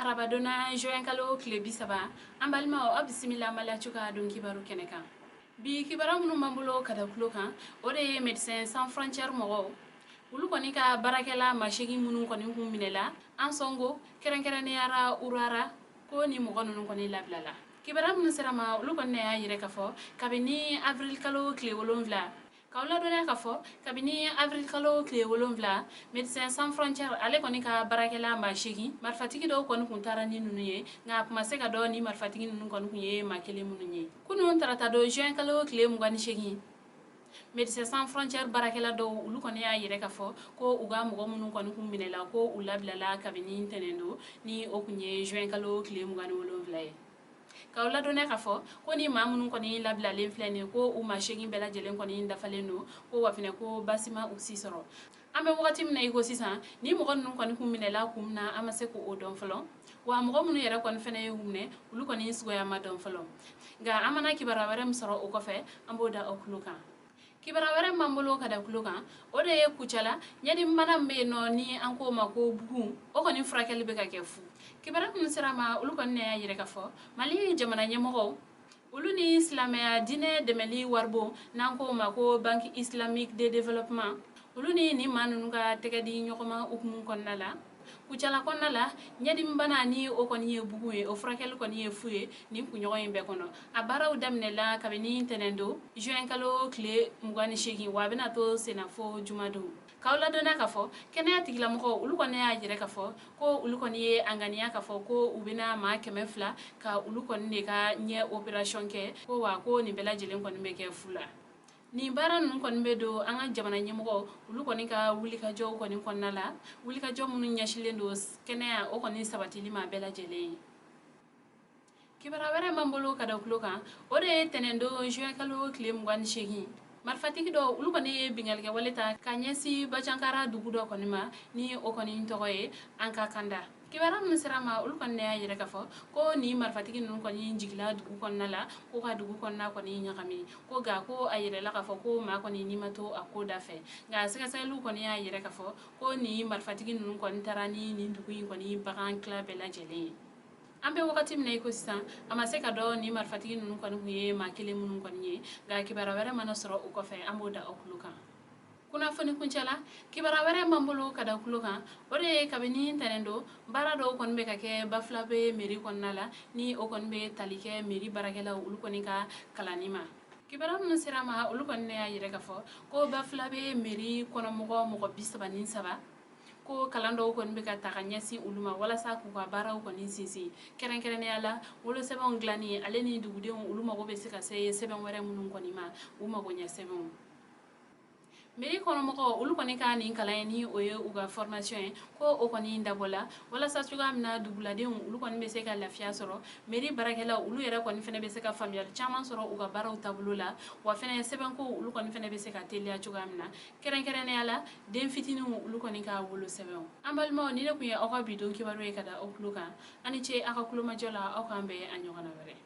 Arabadon juin kalo tile 30, an balimaw, aw bisimila Maliactu ka don kibaru kɛnɛ kan. Bi kibaru minnu b'an bolo ka da tulo kan, o de ye Médecins Sans Frontières mɔgɔw, olu kɔni ka baarakɛla maa 8 minnu kɔni kun minɛla Ansongo, kɛrɛnkɛrɛnnenya Ourara, ko ni mɔgɔ ninnu kɔni labilala. Kibaruya minnu sera ma, olu kɔni y'a yira k'a fɔ kabini avril kalo tile 7, k'aw ladɔnniya k'a fɔ kabini avril kalo tile 7, Médecins Sans Frontières ale kɔni ka baarakɛla maa 8, marifatigi dɔw kɔni kun taara ni ninnu ye, nka a kun ma se ka dɔn ni marifatigi ninnu kɔni kun ye maa kelen minnu ye. Kunun tarata don, juin kalo tile 28, Médecins Sans Frontières baarakɛla dɔw, olu kɔni y'a yira k'a fɔ ko u ka mɔgɔ minnu kɔni kun minɛla, ko u labilala kabini ntɛnɛn don, ni o kun ye juin kalo tile 27 ye. K'aw ladɔnniya k'a fɔ ko ni maa minnu kɔni labilalen filɛ nin ye, ko u maa 8 bɛɛ lajɛlen kɔni dafalen don, ko wa fɛnɛ ko baasi ma u si sɔrɔ. An bɛ wagati min na i ko sisan, ni mɔgɔ ninnu kɔni kun minɛla kun min na, an ma se k'o dɔn fɔlɔ, wa mɔgɔ minnu yɛrɛ kɔni fɛnɛ y'u minɛ, olu kɔni suguya ma dɔn fɔlɔ. Nka an mana kibaruya wɛrɛ min sɔrɔ o kɔfɛ, an b'o da aw tulo kan. Kibaruya wɛrɛ min b'an bolo ka da tulo kan, o de ye Kucala ɲɛdimibana min bɛ yen nɔ, ni an k'o ma ko bugun, o kɔni furakɛli bɛ ka kɛ fu. Kibaruya minnu sera ma, olu kɔni y'a yira k'a fɔ Mali jamana ɲɛmɔgɔw, olu ni silamɛya diinɛ dɛmɛli waribon, n'an k'o ma ko Banque Islamique de Développement, olu ni nin maa ninnu ka tɛgɛ di ɲɔgɔn ma hukumu kɔnɔna la, Kucala kɔnɔna la, ɲɛdimibana ni o kɔni ye bugun ye, o furakɛli kɔni ye fu ye nin kunɲɔgɔn in bɛɛ kɔnɔ. A baaraw daminɛla kabini ntɛnɛn don, juin kalo tile 28, wa a bɛna to senna fo jumadon. K'aw ladɔnniya k'a fɔ kɛnɛya tigilamɔgɔw, olu kɔni y'a yira k'a fɔ ko olu kɔni ye a ŋaniya k'a fɔ ko u bɛna maa 200 ka olu kɔni de ka ɲɛ opération kɛ, ko wa ko nin bɛɛ lajɛlen kɔni bɛ kɛ fu la. Nin baara ninnu kɔni bɛ don an ka jamana ɲɛmɔgɔ, olu kɔni ka wulikajɔw kɔni kɔnɔna la, wulikajɔ minnu ɲɛsilen don kɛnɛya o kɔni sabatili ma bɛɛ lajɛlen ye. Kibaruya wɛrɛ b'an bolo ka da tulo kan, o de ye tɛnɛndon, juin kalo tile 28, marifatigi dɔw, olu kɔni ye binkannikɛwale ta ka ɲɛsin Bajankara dugu dɔ kɔni ma, ni o kɔni tɔgɔ ye an ka kanda. Kibaruya minnu sera ma, olu kɔni y'a yira k'a fɔ ko nin marifatigi ninnu kɔni jigila dugu kɔnɔna la, ko ka dugu kɔnɔna kɔni ɲagami, ko nka ko a yirala k'a fɔ ko maa kɔni ni ma to a ko da fɛ. Nka sɛgɛsɛgɛliw kɔni y'a yira k'a fɔ ko nin marifatigi ninnu kɔni taara ni nin dugu in kɔni bagan tila bɛɛ lajɛlen ye. An bɛ wagati min na i ko sisan, a ma se ka dɔn ni marifatigi ninnu kɔni kun ye maa kelen minnu kɔni ye. Nka kibaruya wɛrɛ mana sɔrɔ o kɔfɛ, an b'o da aw tulo kan kunnafoni kuncɛ la. Kibaruya wɛrɛ b'an bolo ka da tulo kan, o de ye kabini ntɛnɛn don, baara dɔw kɔni bɛ ka kɛ Bafoulabé mairie kɔnɔna la, ni o kɔni bɛ tali kɛ mairie baarakɛlaw, olu kɔni ka kalanni ma. Kibaruya minnu sera ma, olu kɔni y'a yira k'a fɔ ko Bafoulabé mairie kɔnɔmɔgɔ mɔgɔ 33, ko kalan dɔw kɔni bɛ ka ta ka ɲɛsin olu ma walasa k'u ka baaraw kɔni sinsin, kɛrɛnkɛrɛnnenya la wolosɛbɛnw dilanni, ale ni dugudenw, olu mago bɛ se ka se sɛbɛn wɛrɛ minnu kɔni ma, u mago ɲɛ sɛbɛnw. Mairie kɔnɔmɔgɔw, olu kɔni ka nin kalan ye, ni o ye u ka formation ye, ko o kɔni dabɔla walasa cogoya min na duguladenw, olu kɔni bɛ se ka lafiya sɔrɔ, mairie baarakɛlaw, olu yɛrɛ kɔni fɛnɛ bɛ se ka faamuyali caman sɔrɔ u ka baaraw taabolo la, wa fɛnɛ sɛbɛnko, olu kɔni fɛnɛ bɛ se ka teliya cogoya min na, kɛrɛnkɛrɛnnenya la den fitininw, olu kɔni ka wolosɛbɛnw. An balimaw, ni ne tun ye aw ka bi don kibaru ye ka da aw tulo kan. Aw ni ce aw ka kulomajɔ la. Aw k'an bɛn a ɲɔgɔnna wɛrɛ.